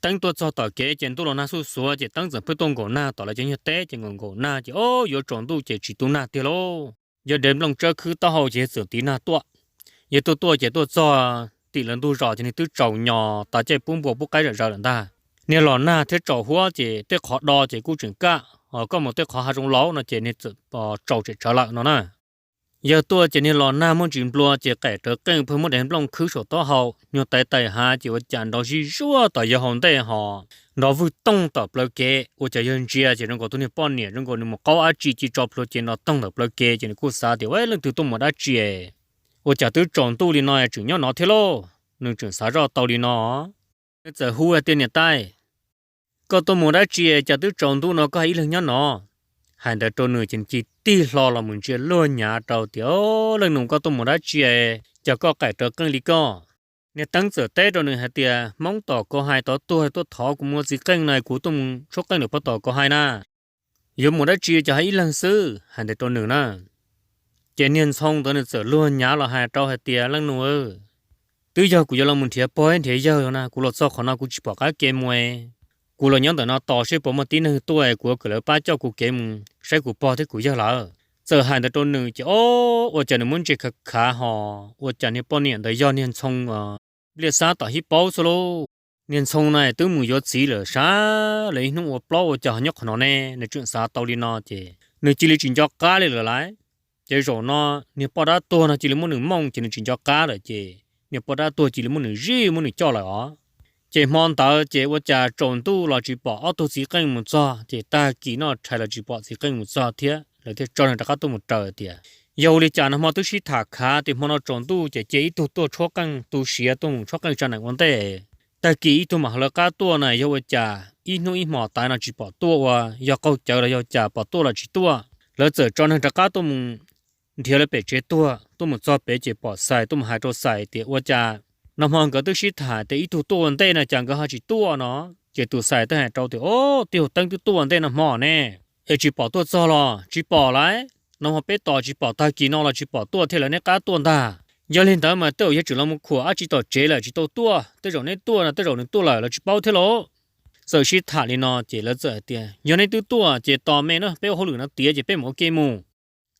Teeb tuaj txog tom kev ces ntuj los nag xuj xuav ces Teeb txawm pheej tuaj nkaum nag tom lawv cov nyuag teb ces nkaum nkaum nag ces o yuav tsaus ntuj ces tsis tu nag tiag lauj. Yog dev nplooj tsawb khwb taub hau ces yog txawm tiv nag tuaj. Yog tuaj tuaj ces tuaj txog tim lawv ntug zos ces nws twb tsaus nyos tas caij pub npua pub qaib zom zaws lawm ntag. Niag los nag thiab tsaus huab ces tej qhov do ces kuj tseem kaj, ho koj mus tej qhov hav zoov laus no ces niag txawm tsaus tsem tsawv lawm no na. Yawg tuaj ces niag los nag muaj ntsis nplua ces qaim rawv qeej pheej muab dev nplooj khwb saum taub hau, nyuag tais tais hav ces ua cas nrov zij zuag tom yawg hauv ntej ho nrov vwj tooj tom plawv kev. Ua cas yawg ntsia ces zoo nkaus tus niag poj niam zoo nkaus nws mus qaub dab tsi ci tso plhuav cev nrov toog ntawm plawv kev ces nws kuj xav tias, ua leej twg tuaj mus dab tsi es ua cas twb tsaus ntuj li no tseem nyob no thiab lauj? Nws tseem xav zoj tau li no. Nws txawm hu hais tias, niam tais, koj tuaj mus dab tsi es cas twb tsaus ntuj no koj hais ib leeg nyob no? Hais ntawd rau nws ces nws cia li tig hlo los mus ntsia luag nyav rau tias, leej nus, koj tuaj mus dab tsi es cas koj qaim rawv qeej li koj? Niag Teeb txawm teb rau nws hais tias, Hmoob tom Kauv Hais tod tuag tuaj thov kuv mus ua txiv qeej na, kuv tuaj mus tshuab qeej lawm puag tom Kauv Hais na. Yuav mus dab tsi cas hais ib leeg xwb? Hais ntawd rau nws na. Ces niag Ntxhoo ntawd nws txawm luag nyav los hais rau hais tias, leej nus, twb yog kuv yuav los mus nrhiav pog thiab nrhiav yawg na, kuv los txog qhov no kuv tsis pom qab kev mus. Kuv los nyob ntawm no tos seb puas muaj tib neeg tuaj es kuv yuav kom lawv pab coj kuv kev mus saib kuv pog thiab kuv yawg lawm. Txawm hais ntawd rau nws ces o, ua cas nws muab ntsia khav khav ho, ua cas niag poj niam ntawd yog niag Ntxhoo Npliaj Xab tom hib paub xwb lauj. Niag Ntxhoo na twb mus yuav txiv lawm sab lawm ib hnub ua plaub ua cas ho nyob qhov no ne, nws tseem xav tau li no ces nws cia li tsis nco qab li lawm lauj. Ces zaum no niag poj dab tuag no cia li muab nws mooj ces nws tsis nco qab lawm ces niag poj dab tuag cia li muab nws zij muab nws coj lawm os. Ces hmo ntawd ces ua cas tsaus ntuj los tsis pom ob tug txiv qeej mus txog, ces tag kis noj rhais los tsis pom txiv qeej mus txog thiab, lawv thiaj tso neeg rov qab tuaj mus raws tias, yog ua li cas no hmo twb sib tham khav tias hmo no tsaus ntuj ces cia ib tug tuaj tshuab qeej tu siav, tuaj mus tshuab qeej tsa neem ua ntej, tag kis ib tug mam ho lawv qab tuaj na, yog ua cas ib hnub ib hmos tas no tsis pom tuaj ua, yog qaug cawv los yog cas pom tuaj los tsis tuaj. Lawv txawm tso neeg rov qab tuaj mus nrhiav lawv pem tsev tuag, tuaj mus txog pem ces pom Xais tuaj mus hais rau Xais tias, ua cas nag hmo nkawd twb sib tham tias ib tug tuaj ua ntej no cas nkawd ho tsis tuaj no? Ces tus Xais twb hais rau tias, o, tij laug Teeb twb tuaj ua ntej nag hmo ne, es tsis pom tuaj txog los? Tsis pom lauj, nag hmo peb tos tsis pom, tag kis no los tsis pom tuaj thiab, lawv neb qab tuaj ntag. Yog li ntawd mas tej zaum yog tseem los mus khuam dab tsi tom tsev lawm tsis tau tuaj, tej zaum neb tuaj no tej zaum nws tuaj lawm lawv tsis paub thiab lauj. Txawm sib tham li no ces lawv txawm hais tias, yog neb twb tuaj ces tos me na, peb ua hauj lwm no tiav ces peb mam ua ke mus.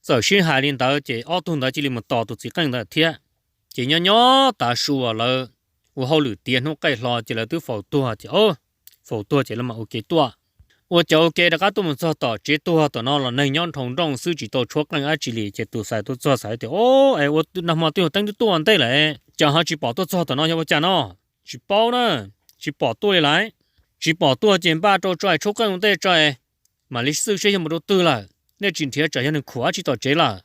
Txawm sib hais li ntawd ces ob tug ntawd cia li mus tos tus txiv qeej ntawd thiab. Ces nyob nyob tav su uas lawv ua hauj lwm tiav hnub qaij hlo ces lawv twb faus tuag ces, o, faus tuag ces lawv mam ua ke tuaj. Ua cas ua ke rov qab tuaj mus txog tom tsev tuag tom no los neeg nyob nrhau nrooj xwb tsis tau tshuab qeej dab tsi li, ces tus Xais tuaj txog Xais tias, o, es ua nag hmo tij laug Teeb twb tuaj ua ntej lawm cas ho tsis pom tuaj txog tom no, yog ua cas no? Tsis paub na, tsis pom tuaj li lauj. Tsis pom tuaj ces npaj rau tso es tshuab qeej ua ntej tso es mam li xwj seb yog mus rau twg lawm, nej tsis nrhiav tsam yog nws khuam dab tsi tom tsev lawm.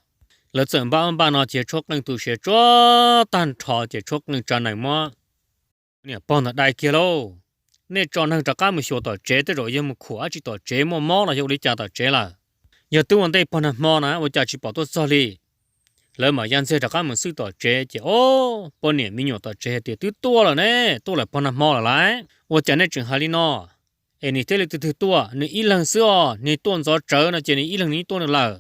Lawv txawm npaj ub npaj no ces tshuab qeej tu siav tsuag tag nrho ces tshuab qeej tsa nees muab niam pog ntawd dai kiag lauj. Nej tso neeg rov qab mus xyuas tom tsev, tej zaum yog mus khuam dab tsi tom tsev, muaj mob los yog ua li cas tom tsev lawm. Yog twb ua ntej pog nag hmo na ua cas tsis pom tuaj txog li? Lawv mam ya ntxiag rov qab mus xwb tom tsev ces ob poj niam me nyuam tom tsev hais tias, Twb tuaj lawm ne, tuaj lawm pog nag hmo lawm lauj, ua cas nej tseem hais li no? Es nws thiaj li twg twg tuaj, nws ib leeg xwb os, nws tuaj ntxov tsawv no ces nws ib leeg nws tuaj nws lawm.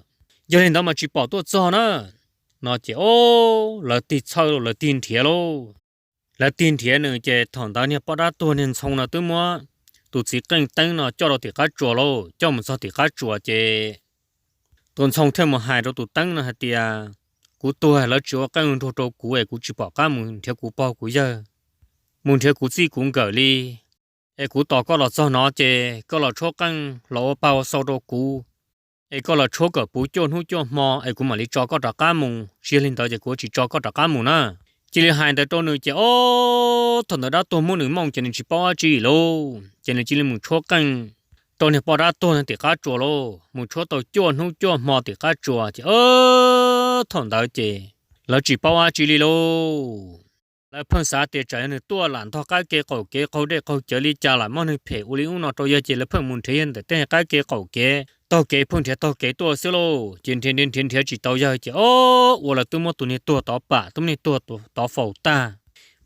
Yog li ntawd mas tsis pom tuaj txog na. No ces ob lawv tig txhawj lawm, lawv tig nrhiav lauj. Lawv tig nrhiav nws ces thaum ntawd niag poj dab tuag niag Ntxhoo no twb muab tus txiv qeej teeb no coj rau tim qab tsuas lauj, coj mus txog tim qab tsuas ces tus Ntxhoo thiaj mus hais rau tus teeb no hais tias, Kuv tuag lawv tsis ua qeej ua nruag rau kuv es kuv tsis pom qab mus nrhiav kuv pog kuv yawg, mus nrhiav kuv txij kuv nkawm li. Es kuv tos koj los txog no ces koj los tshuab qeej los ua pag ua xau rau kuv, es koj los tshuab kom puv cuaj hnub cuaj hmo es kuv mam li tso koj rov qab mus, tsis yog li ntawd ces kuv tsis tso koj rov qab mus na. Cia li hais ntawd rau nws ces ob thaum ntawd dab tuag muab nws mooj ces nws tsis paub dab tsi lauj, ces nws cia li mus tshuab qeej rau niag poj dab tuag no tim qab tsuas lauj, mus tshuab tau cuaj hnub cuaj hmo tim qab tsuas ces ob thaum ntawd ces lawv tsis paub dab tsi li lauj. Lawv pheej xav tias tsam yog nws tuaj lam ntog qab ke qaum kev qaug dej qaug cawv li cas lam muab nws phem ua li ub no rau yawg ces lawv pheej mus nrhiav yawg ntawm tej qab ke qaum kev taug kev, pheej nrhiav taug kev tuaj xwb lauj, ces nrhiav nrhiav nrhiav nrhiav tsis tau yawg ces ob ua lawv twb muab tus niag tuag tod pam, twb muab niag tuag tod faus tag.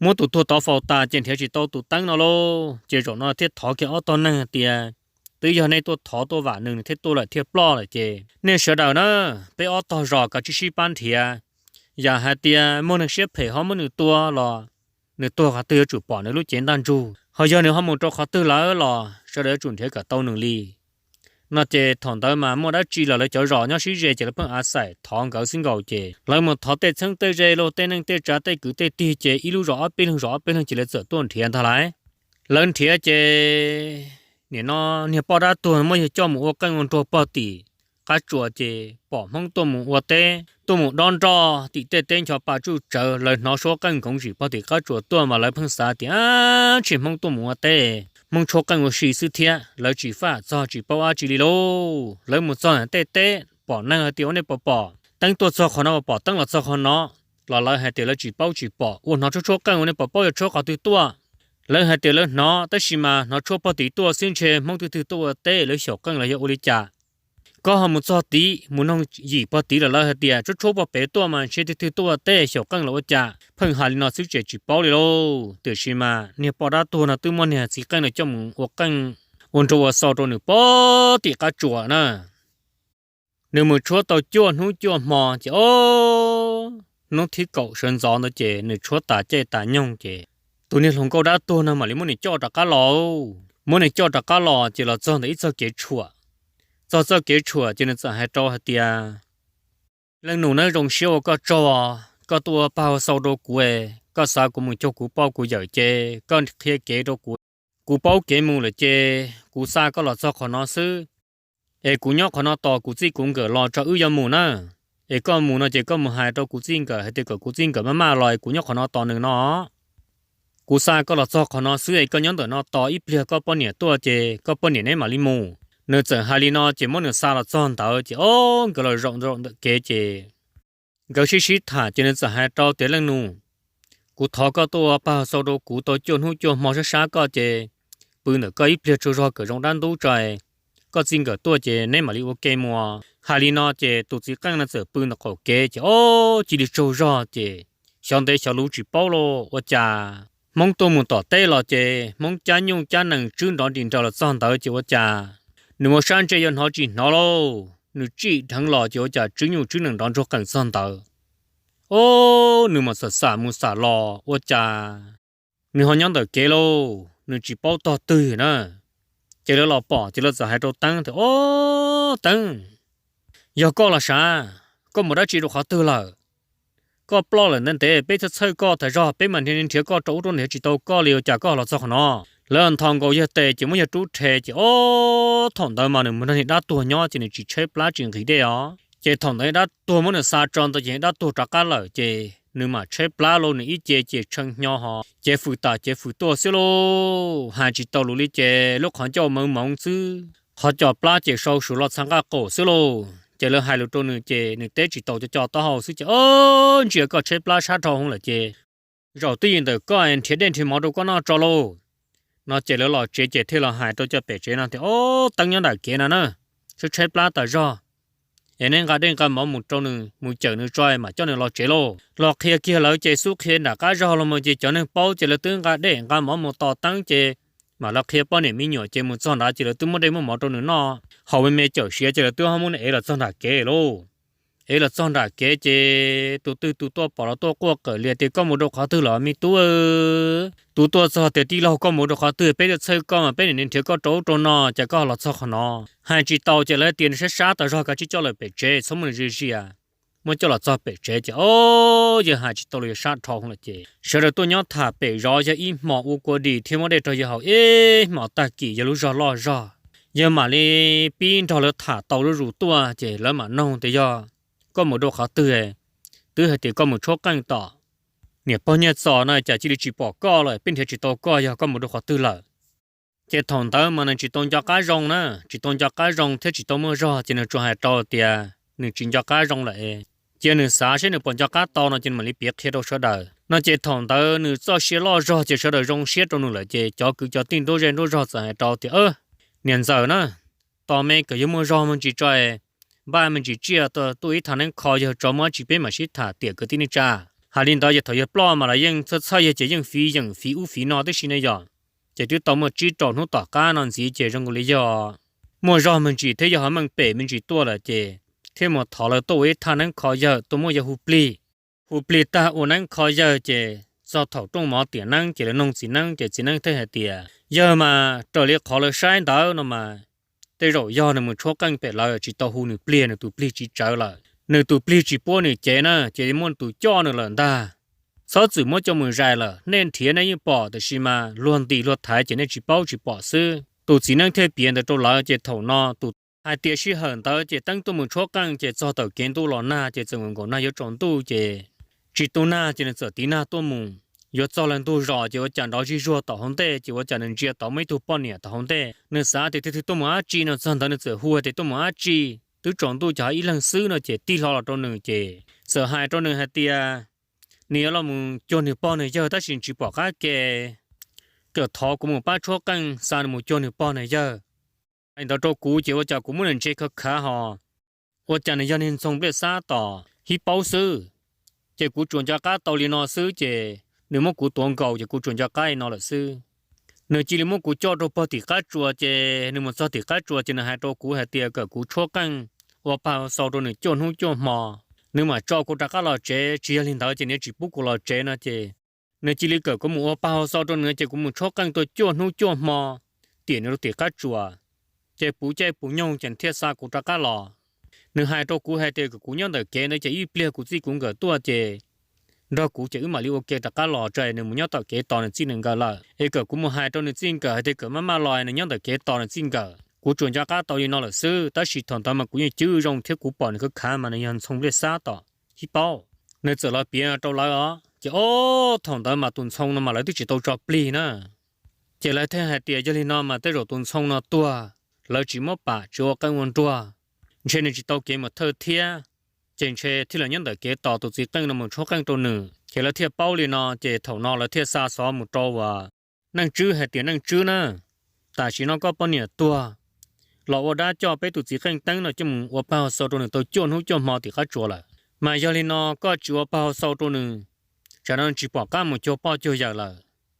Muab tus tuag tod faus tas ces nrhiav tsis tau tus teeb no lauj, ces zaum no thiaj thov kiag ob tog neeg tias, Twb yog nej tuaj thov tuaj vam nws, nws thiaj tuaj lawm thiaj ploj lawm ces nej sawv daws na, peb ob tog zos kav tsij sib pab nrhiav. Yam hais tias muaj neeg siab phem ho muab nws tua los nws tuag qhov twg yuav tsum pom nws lub cev ntaj ntsug, ho yog nws ho mus rau qhov twg lawm los sawv daws yuav tsum nrhiav kom tau nws li. No ces thaum ntawd mas muaj dab tsi los lawv cov zos nyob sib ze ces lawv pheej av xaim thov nkawd xwb nkaus ces lawv mus thov tej txheeb tej ze lauj, tej neej tej tsav tej kwv tej tij ces ib lub zos ob peb leeg, zos ob peb leeg ces lawv txawm tuaj nrhiav ntag lauj. Lawv nrhiav ces nim no niag poj dab tuag muab yawg coj mus ua qeej ua nruag pog tim qab tsuas ces pom Hmoob tuaj mus ua teb tuaj mus dob nroj tim tej teb ncho pa tsuj tsawv, lawv hnov suab qeej nkoov zim pog tim qab tsuas tuaj mas lawv pheej xav tias tsis Hmoob tuaj mus ua teb, Hmoob tshuab qeej ua si xwb thiab, lawv tsis faj txog tsis paub dab tsi li lauj. Lawv mus txog tej teb pom neeg hais tias, Ua nej puas pom teeb tuaj txog qhov no, puas pom teeb los txog qhov no? Los lawv hais tias lawv tsis paub tsis pom, ua hnov tshuab tshuab qeej ua nej puas paub yog tshuab qhov twg tuaj? Lawv hais tias lawv hnov tab sis mas hnov tshuab pog tid tuaj xwb, ntshe Hmoob twg twg tuaj ua teb lawv xyaum qeej los yog ua li cas. Koj ho mus txog tid mus noog yim pog tid lawm, lawv hais tias tshuab tshuab pog pem tuaj mas ntshe twg twg tuaj ua teb xyaum qeej los ua cas. Pheej hais li no xwb ces tsis paub li lauj. Tiam sis mas niag poj dab tuag no twb muab niag txiv qeej no coj mus ua qeej ua nruag ua xau rau nws pog tim qab tsuas na. Nws mus tshuab tau cuaj hnub cuaj hmo ces ob hnub thib kaum sawv ntxov ntawd ces nws tshuab tas caij tas nyoog ces tus niag hluas nkauj dab tuag no mam li muab nws coj rov qab los. Muab nws coj rov qab los ces los txog ntawm ib txoj kev tshuam. Txog txoj kev tshuam ces nws txawm hais rau hais tias, Leej nus, neb zoo siab ua koj tsaug, koj tuaj ua pag ua xau rau kuv, koj xa kuv mus cuag kuv pog kuv yawm ces koj qhia kev rau kuv, kuv paub kev mus lawm ces kuv xa koj los txog qhov no xwb. Es kuv nyob qhov no tos kuv txij kuv nkawm los tso wb yuav mus na. Es koj mus no ces koj mus hais rau kuv txij nkawm hais tias kom kuv txij nkawm maj maj los es kuv nyob qhov no tos nws no. Kuv xa koj los txog qhov no xwb es koj nyob ntawm no tos ib pliag koj poj niam tuaj ces koj poj niam neb mam li mus. Nws txawm hais li no ces muab nws xa los txog ntawd ces ob nkawd los zaum zaum ntawm kev ces nkawd sib sib tham ces nws txawm hais rau tias, Leej nus, kuv thov koj tuaj ua pag xau rau kuv tau cuaj hnub cuaj hmo sab sab koj ces pw ntawm koj ib pliag tsaug zog kom zoo dab ntub tso, koj txij nkawm tuaj ces neb mam li ua ke mus. Hais li no ces tus txiv qeej no txawm pw ntawm qaum kev ces ob cia li tsaug zog ces xyov ntev xyov luv tsis paub los ua cas Hmoob tuaj mus tom teb los ces Hmoob cab nyuj cab nees tswb nrov nris nraws los txog ntawd ces ua cas nws mus sab ntsej yuav hnov tsis hnov lauj, nws tsij dheev los ces ua cas tswb nyuj tswb nees nrov ntsuag qees txog ntawd. Ob, nws mam xam xam mus xam los ua cas nws ho nyob ntawm kev lauj, nws tsis paub tog twg na. Ces lawv los pom ces lawv txawm hais rau Teeb tias, Ob, Teeb, yog koj los sav, koj mus dab tsi rau qhov twg lawm? Koj ploj lawm ntev ntev, peb txhawj txhawj koj tas zog, peb mas nrhiav nrhiav koj rau ub rau no tsis tau koj li, ua cas koj los txog qhov no? Lawv nthos nkaus yawg tes ces muab yawg rub rhe ces ob thaum ntawd mas nws mus nrog niag dab tuag nyob ces nws tsis tshaib plab tsis nqhis dej os. Ces thaum ntawd niag dab tuag muab nws xa tso ntawd ces niag dab tuag rov qab lawm ces nws mam tshaib plab lauj, nws ib ce ces tshee hnyo ho cev fwm tas cev fwm tuaj xwb lauj, hais tsis tau lus li ces lub qhov ncauj moov moov xwb, qhov cos plab ces sau suav los txha nqaj qaum xwb lauj. Ces lawv hais lus rau nws ces nws teb tsis tau, co co taub hau xwb ces, Ob, ntsia koj tshaib plab sab dhau hwv lawm ces zaum twj ywm ntawm koj nrhiav dej nrhiav mov rau koj noj tso lauj. No ces lawv los tsev ces thiaj los hais rau cov pem tsev no tias, Ob, Teeb nyob nram kev no na, tshaib tshaib plab tas zog. es neb nqa dej nqa mov mus rau nws mus cawm nws tso mam coj nws los tsev lauj. Los qhia kiag lawv ces xub qhia nram qab zog los mus ces cov neeg paub ces lawv twb nqa dej nqa mov mus tos teeb ces mam los qhia poj niam me nyuam ces mus txog nrad ces lawv twb muab dej muab mov rau nws noj haus me me cawm siav ces lawv twb ho muab nws ev los txog nram kev lauj. Ev los txog nram kev ces tus twg tus tuaj pom los tuaj quaj qawm lias tias koj mus rau qhov twg los me tub? Tus tuaj txog tias tij laug koj mus rau qhov twg, peb tuaj txhawj koj mas peb niaj hnub nrhiav koj rau ub rau no ces koj los txog qhov no. Hais tsis tau ces lawv tias nws sab sab tas zog kav tsij coj lawm pem tsev txhob muab nws zia zia. Muab coj los txog pem tsev ces o, yawg hais tsis tau los yawg sab dhau lawm ces sawv daws tuaj nyob tham pem zov yawg ib hmos ua kua dis thiab muab dej rau yawg haus ib hmos tag kis yawg lub zog loj zog. Yawg mam li pib nrog lawv tham tau zuj zus tuaj ces lawv mam noog tias yog koj mus rau qhov twg, twb hais tias koj mus tshuab qeej tom niam pog Nyiaj Txos na cas cia li tsis pom koj lawm, peb nrhiav tsis tau koj, yog koj mus rau qhov twg lawm? Ces thaum ntawd mas nws tsis tau nco qab zoo na, tsis tau nco qab zoo thiab tsis tau muaj zog ces nws tsuas hais rau tias nws tsis nco qab zoo lawm, cia nws xav seb nws puas nco qab tau no ces nws mam li piav qhia rau sawv daws no. Ces thaum ntawd nws txoj sia loj zog ces sawv daws zoo siab rau nws lawm ces cov kwv cov tij nruab zej nruab zog txawm hais rau tias niam ntxawm na, tos me kom yawg muaj zog me ntsis tso, npaj me ntsis tsiaj tuaj ib thaj neeb kho yawg tso muab tsis peb mam sib tham tiam kwv tij neej tsa. Hais li ntawd ces thaum yawg ploj mas los yeej txhawj txhawj yawg ces yeej fiv yeem fiv ub fiv no tib si ne yom. Ces twb tau muaj tsib rau hnub tom qab no ntxiv ces zoo nkaus li yog muaj zog me ntsis thiab yog ho meej pem me ntsis tuaj lawm ces thiaj mus thov lawv tuaj ua ib thaj neeb kho yawg tuaj muab yawg hu plig. Hu plig tag ua neeb kho yawg ces txog thaum rooj mov tiam neeb ces lawv noog txiv neeb ces txiv neeb thiaj hais tias yawg mas raws li qhov lawv saib ntawd no mas tej zaum yog nws mus tshuab qeej pem lawv tsis tau hu nws plig, nws tus plig tsis tsawv lawm, nws tus plig tsis puab nws cev na ces muaj tus coj nws lawm ntag. Txhob txwm muab coj mus zais lawm, nej nrhiav nej yeej pom tiam sis mas luag ntim luag thaiv ces nej tsis paub tsis pom xwb. Tus txiv neeb thiaj piav ntawd rau lawv ces thaum no tus hais tias sij hawm ntawd ces teeb tuaj mus tshuab qeej ces txog tawm kev ntuj los nag ces txawm nkaum nag yuav tsaus ntuj ces tsis tu nag ces nws txawm tiv nag tuaj mus. Yuav txog lawm ntug zos ces ua cas nrov zig zuag tom hauv ntej ces ua cas nws ntsia tau muaj ib tug poj niam tom hauv ntej, nws xav tias twg twg tuaj mus dab tsi no, txog ntawd nws txawm hu tias tuaj mus dab tsi, twb tsaus ntuj ces ho ib leeg xwb no ces tig hlo los rau nws ces txawm hais rau nws hais tias nws yuav los mus cuag nws pog nws yawg tab sis tsis pom qab ke, kom thov kuv mus pab tshuab qeej xa nws mus cuag nws pog nws yawg. Hais ntawd rau kuv ces ua cas kuv muab nws ntsia khav khav hos, ua cas nws yog niag ntxhoo npliaj xab tom hib paub xwb. Ces kuv tsuas nco qab tau li no xwb ces nws muab kuv tuav nkaus ces kuv tsuas nco qab li no lawm xwb. Nws cia li muab kuv coj rau pog tim qab tsuas ces nws mus txog tim qab tsuas ces nws hais rau kuv hais tias kom kuv tshuab qeej ua pag xau rau nws cuaj hnub cuaj hmo, nws mam tso kuv rov qab los tsev, tsis yog li ntawd ces nws yuav tsis pub kuv los tsev no ces nws cia li kom kuv mus ua pag hau xau rau nws ces kuv mus tshuab qeej tuaj cuaj hnub cuaj hmo, tiam nws rau tim qab tsuas, ces puv caij puv nyoog ces nws thiaj xa kuv rov qab los. Nws hais rau kuv hais tias kom kuv nyob ntawm kev ntawd ces ib pliag kuv txij kuv nkawm tuaj ces nrog kuv ces wb mam li ua ke rov qab los tso, nws mus nyob tom kev tos nws txij nws nkawm lawm es kom kuv mus hais rau nws txij nkawm hais tias kom maj maj los nws nyob ntawm kev tos nws txij nkawm. Kuv tsuas nco qab tau li no lawm xwb tab sis thaum ntawd mas kuv yeej cwb zoo thiab kuv pom nws khav khav mas nws yog ntxhoo npliaj xab tom hib paub. Nws txawm los piav rau lawv os ces o, thaum ntawd mas tus ntxhoo no mas lawv twb tsis tau tso plig na. Ces lawv thiaj hais tias yog li no mas tej zaum tus ntxhoo no tuag, lawv tsis muab pam tsis ua qeej ua nruag, ntshe nws tsis tau kev mus thawj thiab, ces ntshe thiaj li nyob ntawm kev tos tus txiv qeej no mus tshuab qeej rau nws. Ces lawv thiaj paub li no ces thaum no lawv thiaj xa xov mus rau uas Neej Tswb hais tias Neej Tswb na, tam sim no koj poj niam tuag, los ua dab coj peb tus txiv qeej teeb no coj mus ua pag hau xau rau nws tau cuaj hnub cuaj hmo tim qab tsuas lawm. Mas yog li no koj tsis ua pag hau xau rau nws, tsam no nws tsis pom qab mus cuag pog cuag yawm lawm.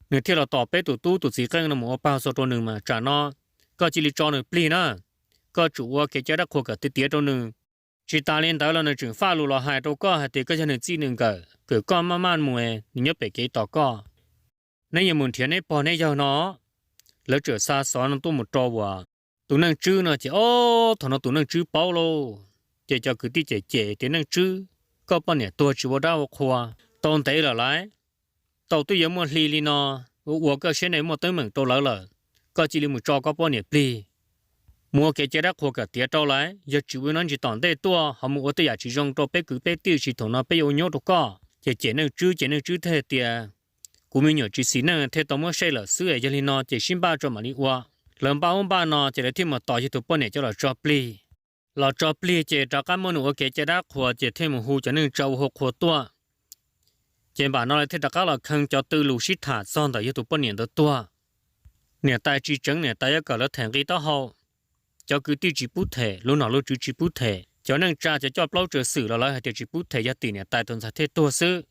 Nws thiaj los tos peb tus tub tus txiv qeej no mus ua pag hau xau rau nws mas tsam no koj cia li tso nws plig na. Koj tsum ua kev cai dab qhuas kom tiav tiav rau nws. Tsis tas li ntawd los nws tseem faj lus los hais rau koj hais tias koj yog nws txij nws nkawm, kom koj maj maj mus, nws nyob pem kev tos koj. Neb yuav mus nrhiav neb pog neb yawg no. Lawv txawm xa xov no tuaj mus rau uas tus Neej Tswb no ces ob, thaum no tus Neej Tswb paub lauj. Ces cov kwv tij cem cem tias Neej Tswb, koj poj niam tuag tsis ua dab ua qhua tau ntev lawm lauj, tau twb yuav muaj hli li no, ua ua koj siab nej muaj teeb meem rau lawv lawm, koj cia li mus tso koj poj niam plig, mus ua kev cai dab qhuas kom tiav rau lawv, yog tsis ua no ntsis tom ntej tuaj ho mus ua tej yam tsis zoo rau peb kwv peb tij, tsis thaum no peb yuav ua nyuab rau koj. Ces cem Neej Tswb ces Neej Tswb thiaj tias kuv me nyuam tsis xis neej thiaj tau muab sej lawm xwb, yog li no ces sib npaj tso mam li ua. Lawv npaj ub npaj no ces lawv thiaj mus tos yog tus poj niam coj los tso plig. Los tso plig ces rov qab muab nws ua kev cai dab qhuas ces thiaj mus hu cov neej tsa ua hauv qhua tuaj. Ces npam no lawv thiaj rov qab los khee cov tw lus sib tham txog ntawm yog tus poj niam ntawd tuag. Niam tais tsis tseev niam tais yuav kom lawv them nqi taub hau, cov kwv tij tsis pub them, lub nom lub tswv tsis pub them. cov neej tsa cov coj plaub tsawg xwm los lawv hais tias tsis pub them, yog tim niam tais tus ntxhais thiaj tuag xwb.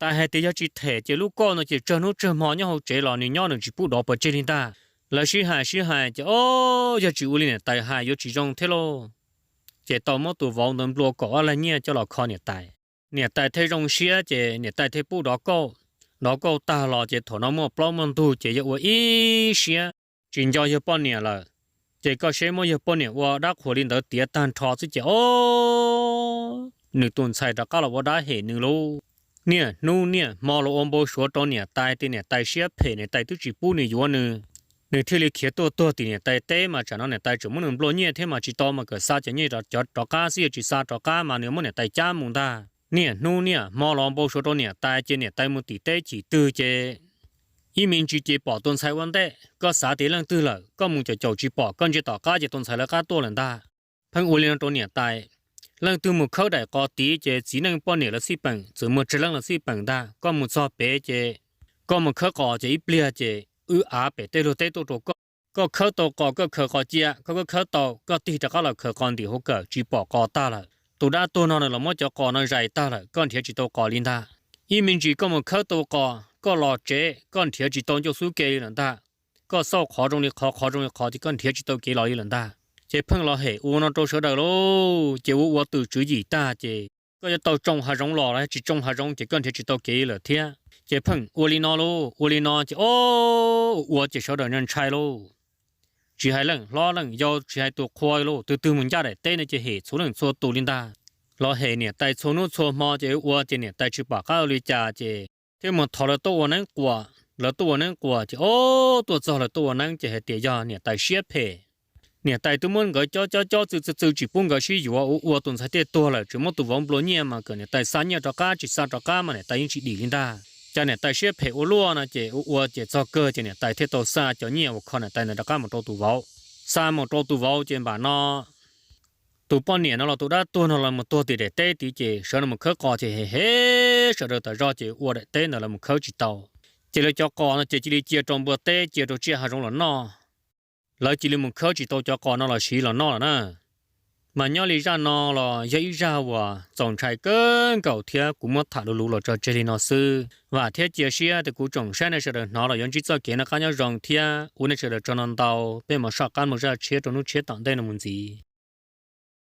Tais hais tias yog tsis them ces lub kauj no ces tsawg hnub tsawg hmo nyob hauv tsev los nws nyob nws tsis pub dov puas tseg li ntag. Lawv sib hais sib hais ces o, yog tsis ua li niam tais hais yuav tsis zoo thiab lauj. Ces tau muab tus vauv ntawd nplua kaum ob leeg nyiaj coj los kho niam tais. Niam tais thiaj zoo siab ces niam tais thiaj pub dov kauj. Dov kauj tag los ces thaum no muaj plaub muaj ntug ces yog ua ib siab tsis nco yawg poj niam lawm. Ces koj seb muab yawg poj niam ua dab qhuas li ntawd tiav tag nrho xwb ces o, nws tus ntxhais rov qab los ua dab hem nws lauj. Niaj hnub niaj hmo los ua npau suav rau niam tais tias niam tais siab phem, niam tais twb tsis pub nws yuav nws. Nws thiaj li khiav tuaj tuag tim niam tais teb mas tsam no niam tais tseem muab nws nplua nyiaj thiab mas tsis tau mas kom xa cov nyiaj rov qab xwb, yog tsis xa rov qab mas nws muab niam tais cab mus ntag. Niaj hnub niaj hmo los npau suav rau niam tais ces niam tais mus tim teb chim twg ces ib me ntsis ces pom tus ntxhais ua ntej. Koj xav tias leej twg lawm, koj mus caum caum tsis pom, koj ntsia tom qab ces tus ntxhais lawv qab tuaj lawm ntag. Pheej ua li no rau niam tais. Leej twg mus khawb daim qos tid ces txiv neej poj niam lawv xij peem, txwm muag tsawg leej lawv xij peem ntag. Koj mus txog pem ces koj mus khawb qos ces ib pliag ces wb av pem tej luag teb tuaj rau koj. Koj khawb tau qos koj khaws qos cia, koj khawb khawb tau koj tig rov qab los khaws qos ntim hauv kawm, tsis pom qos tag lawm. Tus dab tuag no nws los muab cov qos no zais tag lawm, koj nrhiav tsis tau qos li ntag. Ib me ntsis koj mus khawb tau qos koj los tsev, koj nrhiav tsis tau ncauj xub ke li lawm ntag. Koj xauj qhov zoo li qhov, qhov zoo li qhov ces koj nrhiav tsis tau kev los li lawm ntag. Ces pheej los hem ua no rau sawv daws lauj. Ces ua ua tus tswv yim tag ces koj yuav tau tsoo hav zoov los los tsis tsoo hav zoov ces koj nrhiav tsis tau kev li lawm thiab. Ces pheej ua li no lauj, ua li no ces o, ua ces sawv daws ntshai lauj. Tsis hais leej hlob leej yau, tsis hais tus qhua lauj, twg twg mus ncaj daim teb no ces hem txhua leej txhua tus li ntag. Los hem niam tais txhua hnub txhua hmo ces ua ces niam tais tsis pom qab ua li cas ces thiaj mus thov lawv tuaj ua neeb quas. Lawv tuaj ua neeb quas ces o, tuaj txog lawv tuaj ua neeb ces hais tias yog niam tais siab phem. Niam tais twb muab nkawd cob cob cob txwv txwv txwv tsis pub nkawd sib yuav, ua ua tus ntxhais thiaj tuag lawm, tseem muab tus vauv nplua nyiaj mas kom niam tais xa nyiaj rov qab, tsis xa rov qab mas niam tais yeej tsis dim li ntag. Cas niam tais siab phem ua luaj no ces ua ua ces txog kawg ces niam tais thiaj tau xa cov nyiaj uas kho niam tais ntawd rov qab mus rau tus vauv. Xa mus rau tus vauv ces npam no tus poj niam no los tus dab tuag no los mus tuag tim daim teb tid ces sawv daws mus khawb qos ces hem hem sawv daws tas zog ces ua daim teb ntawd lawv mus khawb tsis tau. Ces lawv cov qos no ces cia li cia rau npua teb, cia rau tsiaj hav zoov los noj. Lawv cia li mus khawb tsis tau cov qos no los siv los noj lawm na. Mas nyob li zaj no los yog ib zaj uas txaus ntshai kawg nkaus thiab kuv muab tham luv luv los tso tseg li no xwb. Vam thiab cia siab tias kuv tsoom saib nej sawv daws hnov los yuav ntsib txoj kev noj qab nyob zoo thiab ua nej sawv daws tsaug ntau ntau. Peb mam soj qab mus zaj tshiab rau hnub tshiab tom ntej no mus ntxiv.